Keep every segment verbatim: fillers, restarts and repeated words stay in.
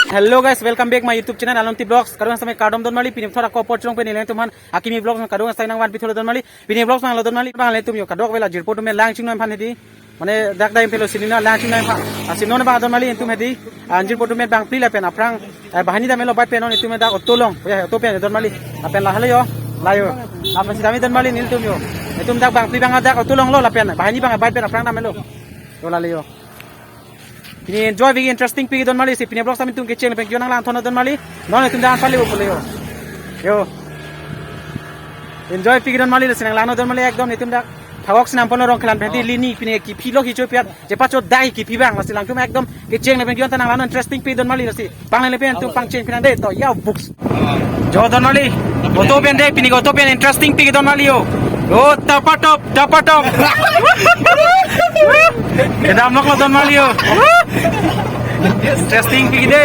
Hello guys, welcome back my YouTube channel Alonti Vlogs. Kadokave sampai kardom donmarli, pini thora ko apor chulong pen nelitum aphan Akimi Vlogs kadokave sai nangvanpi thulo donmarli. Pini vlogs nanglo donmarli, bang nelitum yo kadokave la jirpo atum pen lang chingno aphan hedi. Mane dak dai pelo sini na lang chingno aphan. Asin non bang donmarli nelitum hedi. Anjir po atum pen bangphli lapen aphrang, eh, banghini damlo bike pen nelitum dak auto along. Ya auto pen donmarli. Lapen lahelo yo. Layo. Lapen sitame donmarli nelitum yo. Nelitum dak bangphli bang dak auto alonglo lapen banghini bang bike pen aphrang damlo. Yo lale yo. Pini enjoy pik interesting pik donmarli si pini vlogs tame nelitum kecheng pen kio nanglang thon donmarli. Non nelitum dan pali bo pule yo. Yo. Enjoy pik donmarli si nanglang donmarli ekdom nelitum dak. Phangok si nangpon rong kelan bhedi lini pini kiphi lo kicho piat. Chepachot dai kiphi bang lasi nangtum ekdom kecheng pen kio ta nanglang interesting pik donmarli si. Pang le pen nelitum pangcheng pen de to ya books. Jo donmarli. Auto pen de pini auto pen interesting pik donmarli yo. Yo tapatop tapatop. Kedam lok lo donmarli yo. Interesting pik de.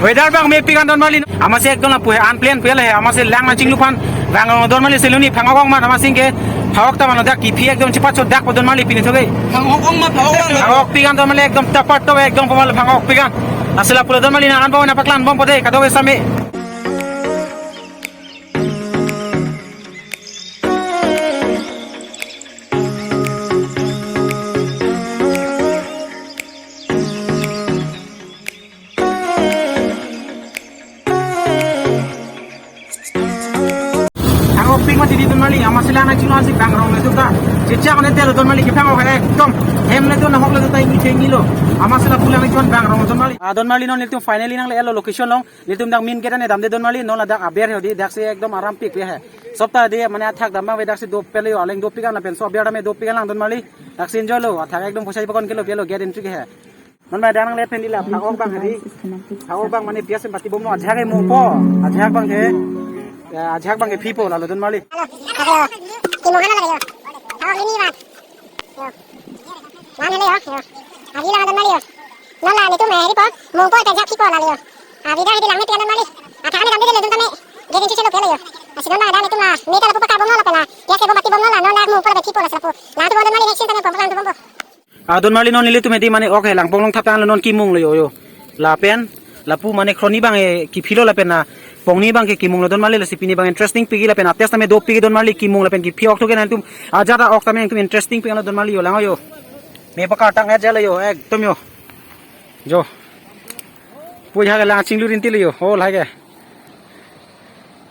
Weather bang mepik an donmarli. Amatsi ekdom lapu he unplanned pu he amatsi lang nangchinglu aphan. Bang rong donmarli si luni phangok ong man amatsi ke. Phangok ta mano dak kiphi ekdom chepachot dak po donmarli pini thoge. Phangok ong ma phangok ong. Phangok pik an donmarli ekdom tapatop ekdom po mal phangok pik an. Asila pulo donmarli nanglang po nangpaklang bompo de kadokave sampai. Phangok pik mati di donmarli, amatsi lang nangchinglo si bang rong nelitum ta. Chicha kone telo donmarli kephangok ekdom. Hem nelitum nahok nelitum ta ingni chengilo. Amatsi la pulang nelitum bang rong donmarli. Ah, donmarli non nelitum finally nangle-etlo location along. Nelitum dak main gate ane damde donmarli, non ladak aber hedi, daksi ekdom aram pik he. Sob ta de mane athak dam bang ve daksi dopik lo, aleng dopik an lapen so aber tame dopik an lang donmarli. Daksi enjoy lo, athak ekdom posai pakon kelo pelo gate entry ke he. Non ba dak nangle pen di la phangok bang hedi. Phangok bang mane pias empati bomlo ajak ke mungpo. Ajak bang ke. Ya, ajak bang ke phipo lalo donmarli. Halo. Halo. Kimo hana lalo. Halo, ini, Iwan. Yo. Lan helo yo. Yo. Agi lang donmarli yo. Non la nelitum hedi po. Mungpo ta ajak phipo lalo yo. Abi dak hedi lang mepik an donmarli. Athak ne dam de nelitum tame. Gate entry chelo phelo yo. Lasi non la dak nelitum la. Meta lapu pakar bomlo lapen la. Pias ke bom mati bomlo la. Non la mungpo la phipo lasi lapu. Lang tu bompo donmarli next time tame pom lang tu bompo. Ah, donmarli non nelitum hedi mane ok he langpong along thap tanglo non kimung lo yo yo. Lapen lapu mane khroni bang e kiphi lo lapen na pongni bang ke kimung lo donmarli lasi pini bang interesting pik lapen ates tame dopik donmarli kimung lapen kiphi ok thoge nangtum ajat ok tame nangtum interesting pik lo donmarli yo lang yo. Me pakar tang ajat lo yo ekdom yo. Jo. Pu ha ke lang chinglu rinti lo yo. Oh, lake.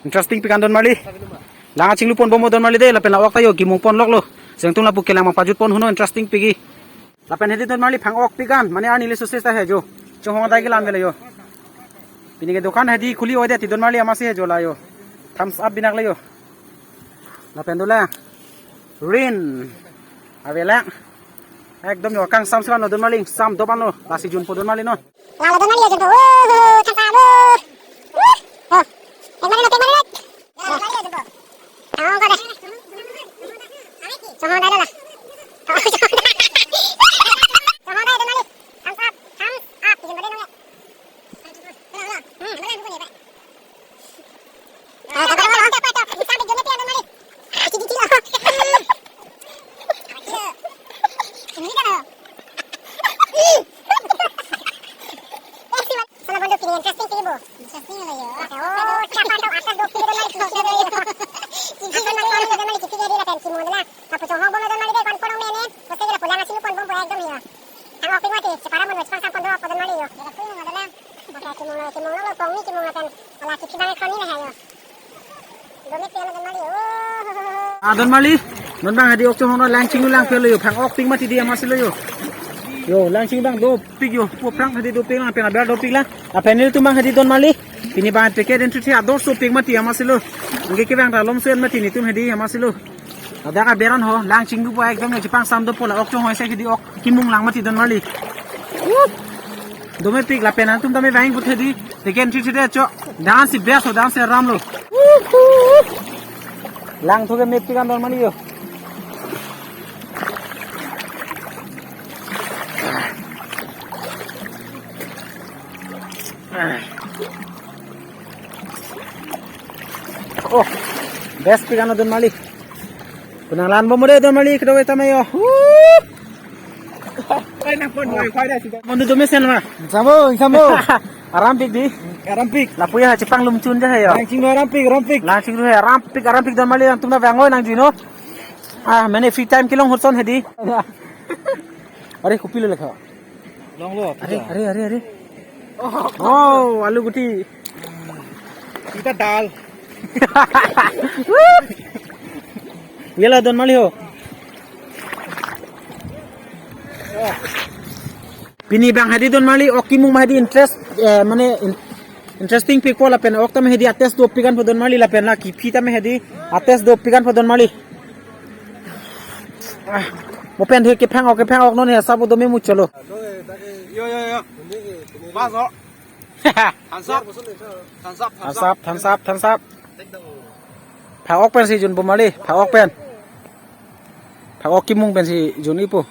Interesting pik an donmarli. Lang chinglu pon bompo donmarli de lapen la ok ta yo kimung pon loklo. Sengtung lapu kelang mang pajut pon huno interesting pik. Lapen hedi donmarli phangok pik an mane arni le success ta he jo. Chonghong dai kelang velo yo. Pini ke dukan hedi khuli oi de ti donmarli amatsi he jo la yo. Thumbs up binak lo yo. Lapen dolang. Rin. Avelang. Ekdom yo kangsam sila no donmarli, sam dopan lo. Lasi junpo donmarli no. Lalo donmarli yo junpo. Oh, oh, tangka lo. Oh. Ek mane no, ek mane no. Lalo donmarli yo junpo. Tangka ko de. Tangka ko de la. Tangka ko de donmarli. Thumbs up, thumbs up. Junpo de no. Thang ok pik mati, separat mo, separat sampon do, pon donmarli yo. Oke, kimung lo, kimung lo, lo, pongni kimung lo pen, ala kiphi bang khroni na yo. Dome pen donmarli yo. Ah, donmarli, non bang hedi ok chonghong lang chinglu lang phelo yo, phangok pik mati di amatsi lo yo. Yo, lang chinglu bang dopik yo, pu aphrang hedi dopik lang, pen aber dopik lang. Lapen nelitum bang hedi donmarli, pini bang ticket entry thi ador so pik mati amatsi lo. Anke kevang ta lom sen mati nelitum hedi amatsi lo. Ladak aber an ho, lang chinglu po ekdom yo chepang sam dopo la ok chonghong se hedi ok kimung lang mati donmarli. Wup. Dome pik lapen nangtum tame vang put hedi. Ticket entry thi de cho. Dance best ho, dance ram lo. Wup, wup. Lang thoge mepik an donmarli yo. Oh, best pik an donmarli. Pu nanglang bompo de donmarli kedo tame yo. Woo! Mon do mesen ma. Samo, samo. Arampik di. Arampik. Lapu ya chepang lumchun ja hai ya. Langchinglu arampik, arampik. Langchinglu hai arampik, arampik don mali, nangtum na vang oi nangjuino. Ah, mane free time kelong hotson hedi. Are, kopi lo lekha. Longlo. Are, are, are, are. Oh, alu guti. Kita dal. Yela don mali ho. Pini bang hedi don mali, ok kimung ma hedi interest, eh, mane in-, interesting pikpo lapen ok tame hedi a-taste dopik anpo don mali lapen la kiphi tame hedi a-taste dopik anpo don mali. Ah, mo pen he kephang ok, kephang ok non he sabo dome mucholo. Yo, yo, yo. Mas, oh. Thumbs up. Thumbs up, thumbs up, thumbs up, thumbs up. Phak ok pensi junpo mali, phak ok pen. Phak ok kimung pensi jun-ipo.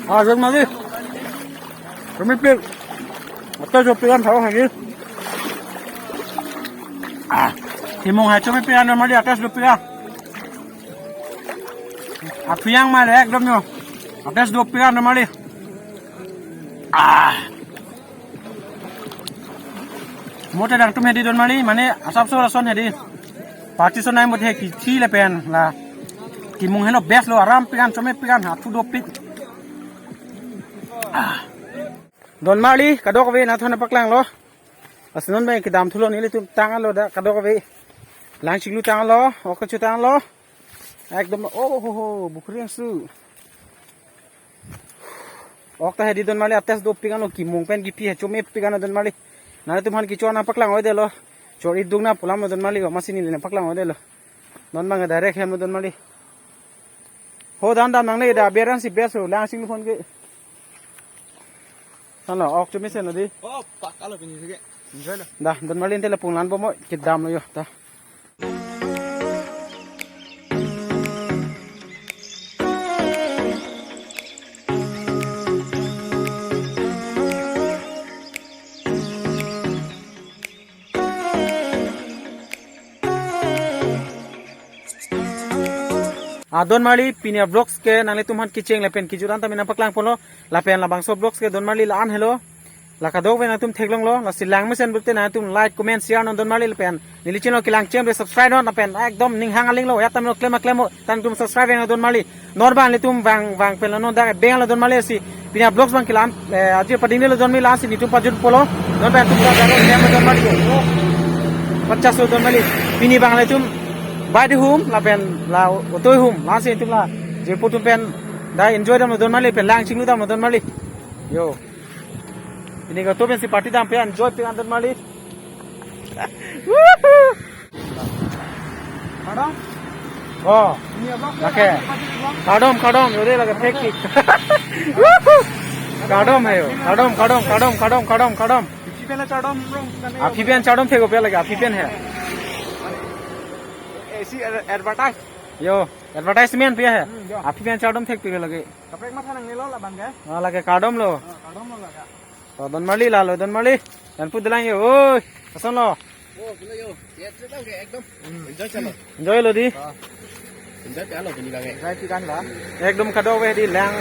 Ah, jeng mali. Kami pil. Atau sopiran tahu lagi. Ah, kimung hai kami pil anu mali a-taste sopiran. Apiang mali ekdom yo. A-taste sopiran anu mali. Ah. Mo ta dang tum hedi don mali, mane asap so lason hedi. Party so nai mo the kichi lapen la. Kimung helo best lo, arampik an, chomepik an, athu dopik. Ah. Don mali, kadokave nangtum aphan paklanglo. Lasi non bang kedam thulo nelitum tanglo da kadokave. Langchinglu tanglo, ok kachu tanglo. Ekdom, oh ho ho, bukhuri angsu. Ok ta hedi don mali, a-taste dopik anlo, kimung pen kiphi he chomepik an don mali. Nangtum aphan kecho nangpaklang oidetlo. Chor-i dungna pu alam lo don mali, amatsi neli nangpaklang oidetlo. Non bang direct hem lo don mali. Ho dan dam nangne da, biaran si best ho, Langchinglu aphone ke. Halo, ok chomesen lo di. Oh, pakalo pini sige. Enjoy lo. Da, don mali ante la punglan bomoi, kedam lo yo, da. Ah, don mali, pini a-vlogs ke nanglitum aphan kecheng lapen kejut an tame nangpaklangponlo, lapen labangso vlogs ke don mali la-an helo. La kadokave nangtum theklonglo, lasi langmesen pulote nangtum like, comment, share non don mali lapen neli channel kelang chem re subscribe non lapen ekdom ning hang aling lo, ya tame klem klem mo, tangtum subscribe non don mali. Non bang nelitum vang vang pen lo non dak beng lo don mali si. Pini a-vlogs bang kelang, eh, aji pading lo don mali lasi nelitum pajutpolo. Non bang tum dak don mali. Pachas lo don mali. Pini bang nelitum bai di hum lapen la otoi hum lasi nelitum la. Jirpo atum pen da enjoy dam lo don mali pen Langchinglu dam lo don mali. Yo. Pini ke to pensi party dampe enjoy pik an don mali. Woohoo! Kardom. Oh. Ini apa? Lake. Kardom, kardom. Yore lake fake kick. Woohoo! Kardom hai yo. Kardom, kardom, kardom, kardom, kardom, kardom. Aphi pen kardom, bro. Aphi pen kardom thek-o pi lake, aphi pen hai. Eh, si ad-, advertise. Yo, advertisement pi hai. Hmm, yo. Aphi pen kardom thekpik lake. Kaprek matha nangnelo labang ke? Ah, lake kardom lo. Ah, kardom lo lake. To don mali lalo, don mali. Yan pu dilang yo. Oi, ason lo. Oh, kilo yo. Ya, itu tang ke ekdom. Hmm. Enjoy chalo. Enjoy lo di. Ah. Enjoy pi-an lo pini bang eh. Enjoy pi-an lo. Ekdom kadokave di lang.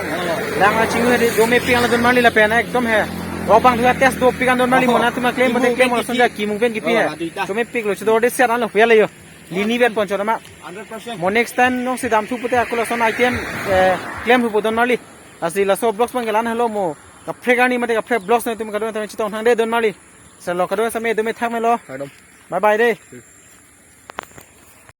Lang la chinghu di dome pi-an lo don marli lapen ekdom he. Rok bang thuya test dopik-an don marli, oho, mona atum aklem, kimu mate klem pen lo kipi. Sonja kimu pen kipi he. Oho, adu ita. Dome piklo, chedor de set-an lo, pia le yo. Lini bet ponchot ma. Hundred percent. Mo next time nonsi damthu pute ako lason item, eh, klemthupo don marli. Lasi laso vlogs bang kelang helo mo. Kaprek arni mate kaprek vlogs nangtum kadokave chetong thangnat de don marli. Selo kadokave same dome thakme lo. Kardom. Bye bye de. Hmm.